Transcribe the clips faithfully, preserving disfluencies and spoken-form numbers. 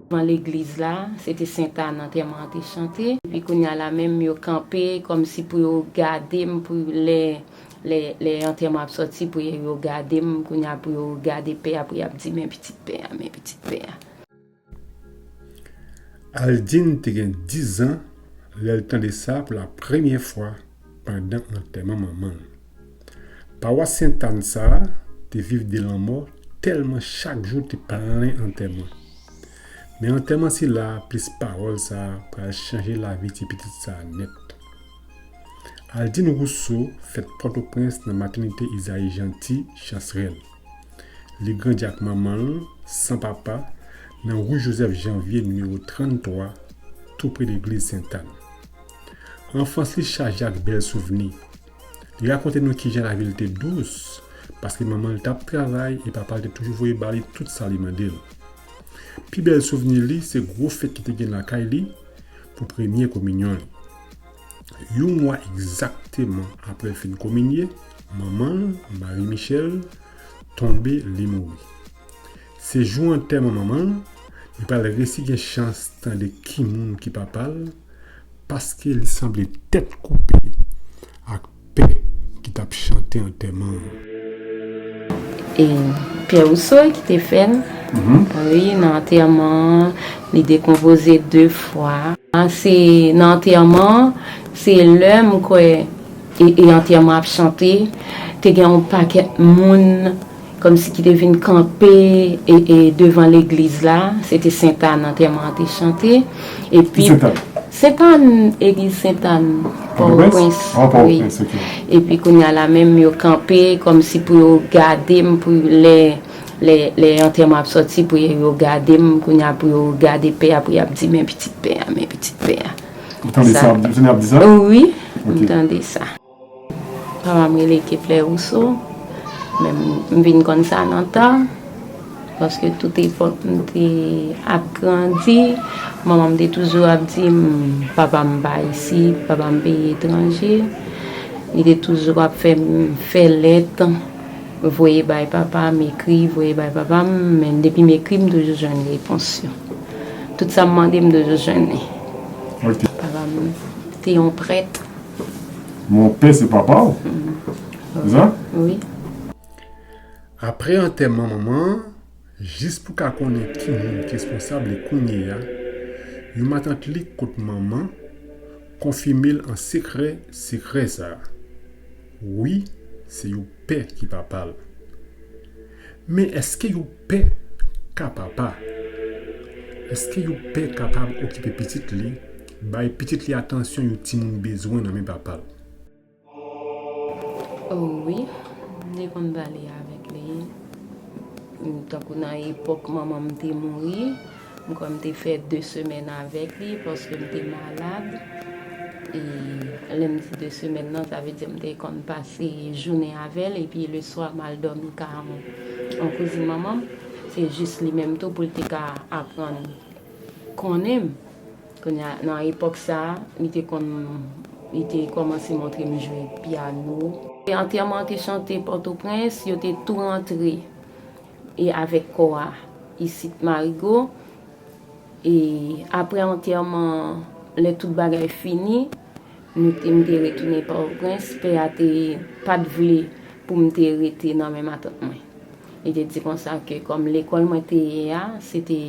Devan legliz la, se te Sentàn antèman an te chante. Epi kounye a la menm, yo kanpe kòmsi pou yo gade m, pou lè, lè, lè antèman ap sòti, pou yo gade m, kounye a pou yo gade pè a, pou y ap di, "Men pitit pè a, men pitit pè a." Aldine te gen diz an lè l tande sa pou la premyè fwa pandan antèman manman l. Pawas Sentàn sa a te viv de lanmò tèlman chak jou te plen antèman. Men antèman sila a plis pawòl sa a pral chanje lavi ti pitit sa a nèt. Aldine Rousseau fèt Pòtoprens nan matènite Izayi Janti, Chansrèl. Li grandi ak manman l, san papa, nan ri Joseph Janvier nimewo tranntwa, tou pre legliz Sentàn. Anfans li chaje ak bèl souvni. Li rakonte nou kijan lavi l te dous, paske manman l t ap travay e papa l te toujou voye ba li tout sa li mande l. Pi bèl souvni li se gwo fèt ki te gen lakay li pou premye kominyon li. Yon mwa egzakteman apre l fin kominye, manman l, Marie Michel, tonbe, li mouri. Se jou antèman manman l, li pral resi gen chans tande ki moun ki papa l, paske li sanble tèt koupe ak pè ki t ap chante antèman an. E Pierre Rousseau ki te fè l. Mhm. Wi, nan antèman an, li dekonpoze de fwa. Se nan antèman an, se lè m kwè e, e antèman ap chante, te gen yon pakèt moun kòmsi ki te vin kanpe e, e devan legliz la. Se te Sentàn antèman an te chante. Epi Sentàn? Sentàn, egliz Sentàn, Pòtoprens? Pòtoprens, wi. Epi kounye a la menm, yo kanpe kòmsi pou yo gade m, pou lè, lè, lè antèman ap sòti, pou yo gade m, kounye a pou yo gade pè a, pou y ap di, "Men pitit pè a, men pitit pè a." Ou tande sa, Sentàn ap di sa? Wi, m tande sa. Papa m rele Kepler Rousseau, men m, m vin konn sa nan ta, paske tout epòk m te ap grandi, manman m te toujou ap di m, "Papa m pa isit, papa m peyi etranje." Li te toujou ap fè m fè lèt, voye bay papa m, ekri, voye bay papa m, men depi m ekri, m toujou jwenn repons yo. Tout sa m mande, m toujou jwenn li. Ok. Papa m te yon prèt. Mon pè se papa w? Mm. Se sa? Wi. Apre antèman manman an, jis pou ka konnen ki moun ki responsab li kounye a, yon matant li kot manman konfime l an sekrè, sekrè sa a. Wi, se yon pè ki papa l. Men èske yon pè ka papa? Èske yon pè kapab okipe pitit li, bay pitit li atansyon yon timoun bezwen nan men papa l? O wi, m te konn pale avèk li. Tankou nan epòk manman m te mouri, m kwè m te fè de semèn avèk li paske m te malad. E lè m di de semèn nan, sa vle di m te konn pase jounen avè l, epi leswa m al dòmi kay yon, yon kouzin manman m. Se jis li menm tou pou l te ka aprann konnen m. Kounye a, nan epòk sa a, li te konn, li te kòmanse montre m jwe pyano. E antèman an te chante Pòtoprens, yo te tou rantre e avèk kò a isit Marigo. E apre antèman an, lè tout bagay fini, nou te, m te retounen Pòtoprens, pè a te pa t vle pou m te rete nan men matant mwen. Li te di konsa ke kòm lekòl mwen te ye a, se te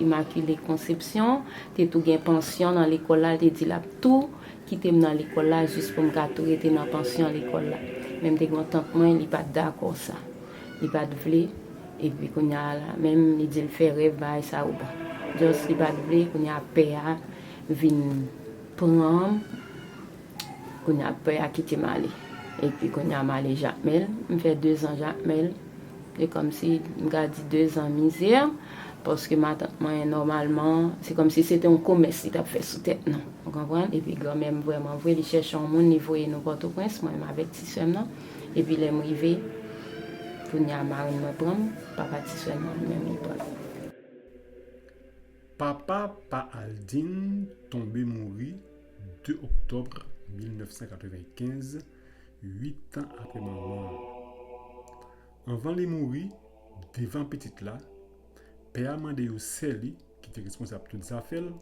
Immaculée Conception, te tou gen pansyon nan lekòl la, li te di l ap tou kite m nan lekòl la jis pou m ka tou rete nan pansyon lekòl la. Men m te gen yon tant mwen, li pa t dakò sa. Li pa t vle, epi kounye a la, menm li di l fè rèv, bagay sa yo bon. Just li pa t vle, kounye a pè a vin pran m, kounye a pè a kite m ale. Epi kounye a m ale Jakmèl, m fè dezan Jakmèl. Se kòmsi m ka di dezan mizè, paske matant mwen nòmalman, se kòmsi se te yon komès li t ap fè sou tèt nou. Ou konprann? Epi granmè m vrèman vre, li chèche yon moun, li voye nou Pòtoprens, mwen menm avèk ti sè m nan. Epi lè m rive, kounye a marenn mwen pran m, papa ti sè m nan li menm li pran l. Papa pa Aldine tonbe mouri de oktòb mil nèf san katrevenkenz, uit tan apre manman an. Anvan li mouri, devan pitit la, pè a mande yon sè li ki te responsab tout zafè l,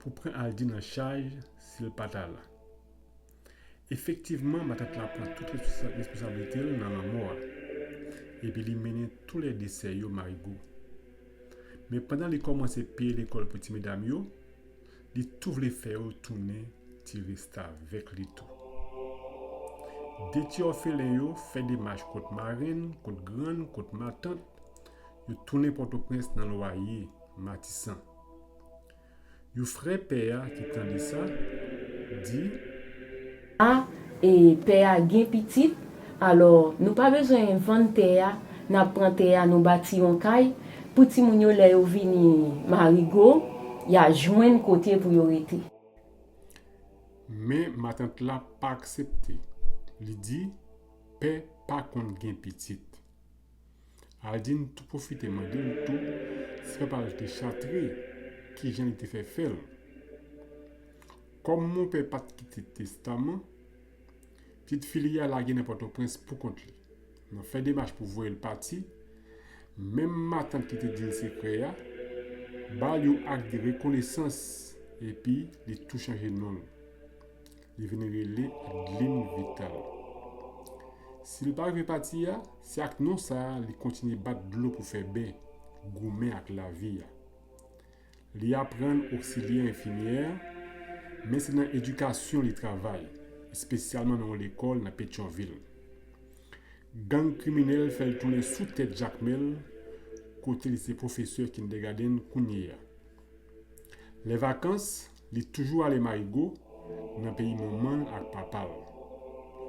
pou pran Aldine an chaj si l pa ta la. Efektivman, matant la pran tout responsa- responsablite l nan lanmò a, epi li mennen toulède sè yo Marigo. Men pandan li kòmanse peye lekòl pou ti medam yo, li tou vle fè yo tounen ti restavèk li tou. De ti òfelen yo fè demach kot marenn, kot grann, kot matant, yo tounen Pòtoprens nan lwaye Matisan. Yon frè pè a ki tande sa di, A, e, pè a gen pitit, alò, nou pa bezwen vann tè a, n ap pran tè a, nou bati yon kay, pou timoun yo, lè yo vini Marigo, y a jwenn kote pou yo rete. Men matant la pa aksepte. Li di, pè pa konn gen pitit. Aldine tou pwofite mande l tou si papa l te chatre, kijan li te fè fè l. Kòm monpè pa t kite testaman, pitit fi li a lage nan Pòtoprens poukont li. Nan fè demach pou voye l pati, menm matant ki te di l sekrè a, ba l yon ak de rekonesans epi li tou chanje non l. Li vin rele Adeline Vital. Si l pa rive pati a, se ak non sa a li kontinye bat dlo pou fè bè, goumen ak lavi a. Li aprann oksilyè enfimyè, men se nan edikasyon li travay, espesyalman nan yon lekòl nan Petyonvil. Gang kriminèl fè l tounen sou tèt Jakmèl, kote li se pwofesè kindergarten kounye a. Lè vakans, li toujou ale Marigo, nan peyi manman l ak papa l.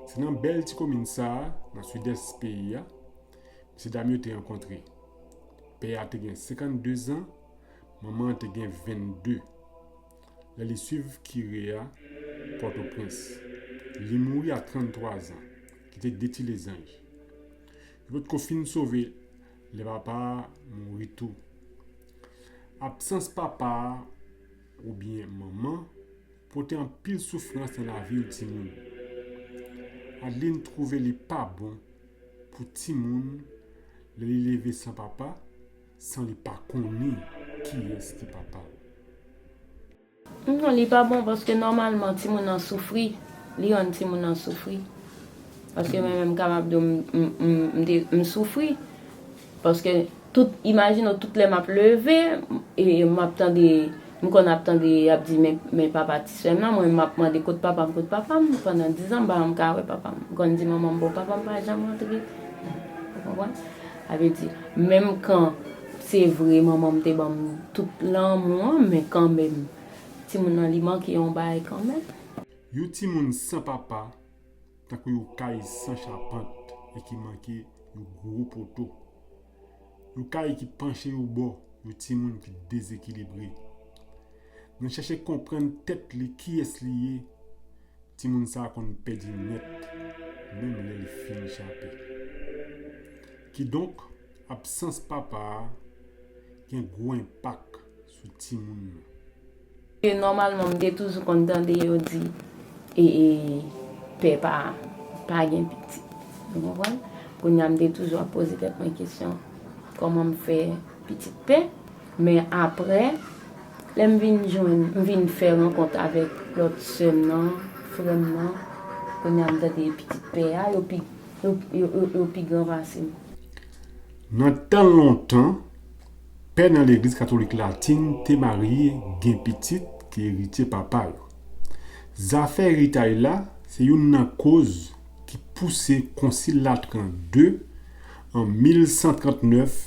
Se nan bèl ti komin sa a, nan sidès peyi a, mesye dam yo te rankontre. Pè a te gen senkannde zan, manman an te gen vennde. Lè li swiv kire a Pòtoprens, li mouri a tranntwa zan, kite de ti lezanj. Yo potko fin sove lè papa a mouri tou. Absans papa a oubyen manman pote anpil soufrans nan lavi yon timoun. Adeline twouve li pa bon pou timoun lè li leve san papa, san li pa konnen kiyès ki papa l. Non, li pa bon paske nòmalman timoun nan soufri, li rann timoun nan soufri. Paske mwen menm m kapab di w m, m, m, m te, m soufri. Paske tout, imajine w tout lè m ap leve, e m ap tande, m konn ap tande y ap di men, men papa ti sè m nan, mwen m ap mande kot papa m, kot papa m, pandan dizan m pa janm ka wè papa m. M konn di manman m bon papa m pa janm rantre. Ou konprann? Sa vle di, menm kan se vre manman m te ban m tout lanmou an, men kanmenm, timoun nan li manke yon bagay kanmenm. Yon timoun san papa, tankou yon kay san chapant e ki manke yon gwo poto. Yon kay ki panche yon bò, yon timoun ki dezekilibre. Nan chèche konprann tèt li kiyès li ye, timoun sa a konn pèdi nèt, menm lè li fin chape. Kidonk, absans papa a gen gwo enpak sou timoun nan. Nòmalman, m te toujou konn tande yo di, e, e, pè pa, pa gen pitit. Ou konprann? Kounye a, m te toujou ap poze tèt mwen kesyon, kòman m fè pitit pè? Men apre, lè m vin jwenn, m vin fè rankont avèk lòt sè m nan, frè m nan, kounye a m tande pitit pè a, yo pi, yo, yo, yo, yo pi gran pase m. Nan tan lontan, pè nan Legliz Katolik Latin te marye, gen pitit ki eritye papa yo. Zafè eritay la se youn nan koz ki pouse Konsil Latran de an mil san trant nèf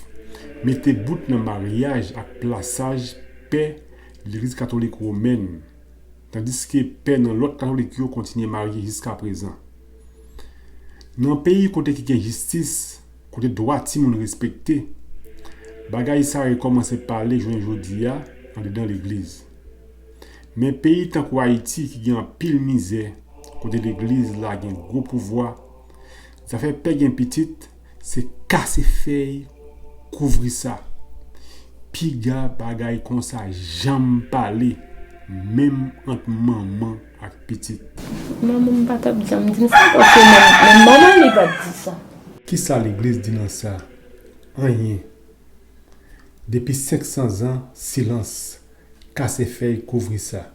mete bout nan maryaj ak plasaj pè Legliz Katolik Womèn, tandiske pè nan lòt Katolik yo kontinye marye jiskaprezan. Nan peyi kote ki gen jistis, kote dwa timoun respekte, bagay sa yo kòmanse pale jounen jodi a andedan legliz. Men peyi tankou Ayiti ki gen anpil mizè, kote legliz la gen gwo pouvwa, zafè pè gen pitit se kase fèy kouvri sa. Piga bagay konsa janm pale, menm ant manman ak pitit. Manman m pa t ap janm di m sa, paske menm, menm manman li pa t di sa. Kisa legliz di nan sa? Anyen. Depi senk san zan, silans, kase fèy, kouvri sa.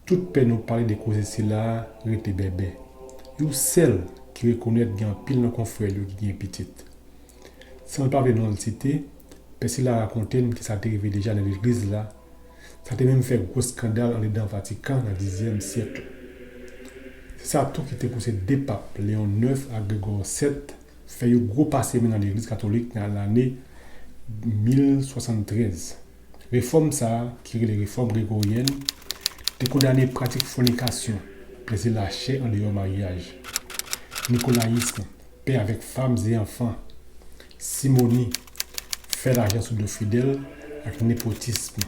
Tout pè nou pale de koze sila a rete bèbè. Yo sèl ki rekonèt gen anpil nan konfrè yo ki gen pitit. San l pa vle non l site, pè sila a rakonte n ke sa te rive deja nan legliz la. Sa te menm fè gwo eskandal andedan Vatikan nan dizyèm syèk la. Se sa tou ki te pouse de pap, Leon nèf ak Gregò sèt, fè yon gwo pase men nan legliz katolik nan lane mil swasanntrèz. Refòm sa a, ki rele refòm gregoryèn, te kondane pratik fònikasyon, plezi lachè andeyò maryaj, nikolayism, pè avèk fanm e anfan, simoni, fè lajan sou do fidèl, ak nepotism,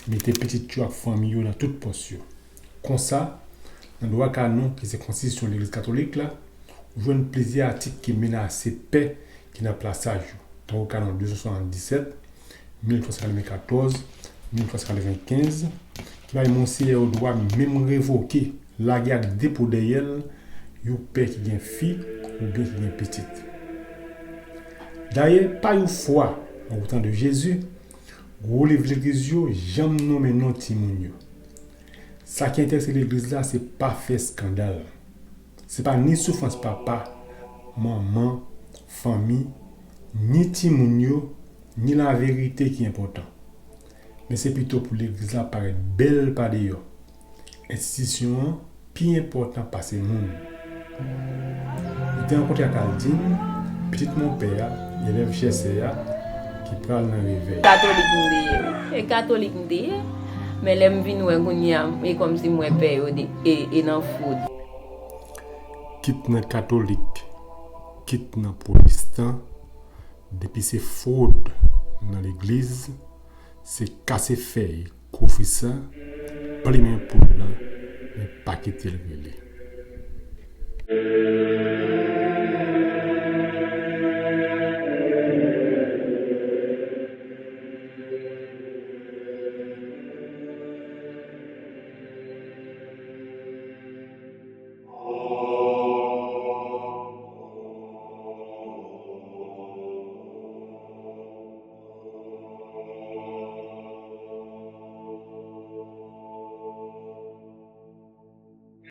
mete pitit yo ak fanmi yo nan tout pòs yo. Konsa, nan dwa kanon ki se konstitisyon legliz katolik la, ou jwenn plizyè atik ki menase pè ki nan plasaj yo, tankou kanon de san swasanndisèt, mil twa san katrevenkatòz, mil twa san katrevenkenz, ki bay monseyè yo dwa menm revoke, lage ak depo dèyè l, yon pè ki gen fi oubyen ki gen pitit. Dayè, pa yon fwa, nan wotan de Jezi, gwo liv legliz yo janm nonmen non timoun yo. Sa ki enterese legliz la, se pa fè eskandal. Se pa ni soufrans papa, manman, fanmi, ni timoun yo, ni laverite ki enpòtan. Men se pito pou legliz la parèt bèl pa deyò. Enstitisyon an pi enpòtan pase moun. Li te rankontre ak Aldine, pitit monpè a, elèv chè sè a, ki pral nan revèy. Katolik m te ye, wi. E katolik m te ye. Men lè m vin wè kounye a, e kòmsi m wè pè yo de, e, e nan fwod. Kit nan katolik, kit nan pwotestan, depi se fwod nan legliz, se kase fèy, kouvri sa, plimen poul la, men pa kite l rele.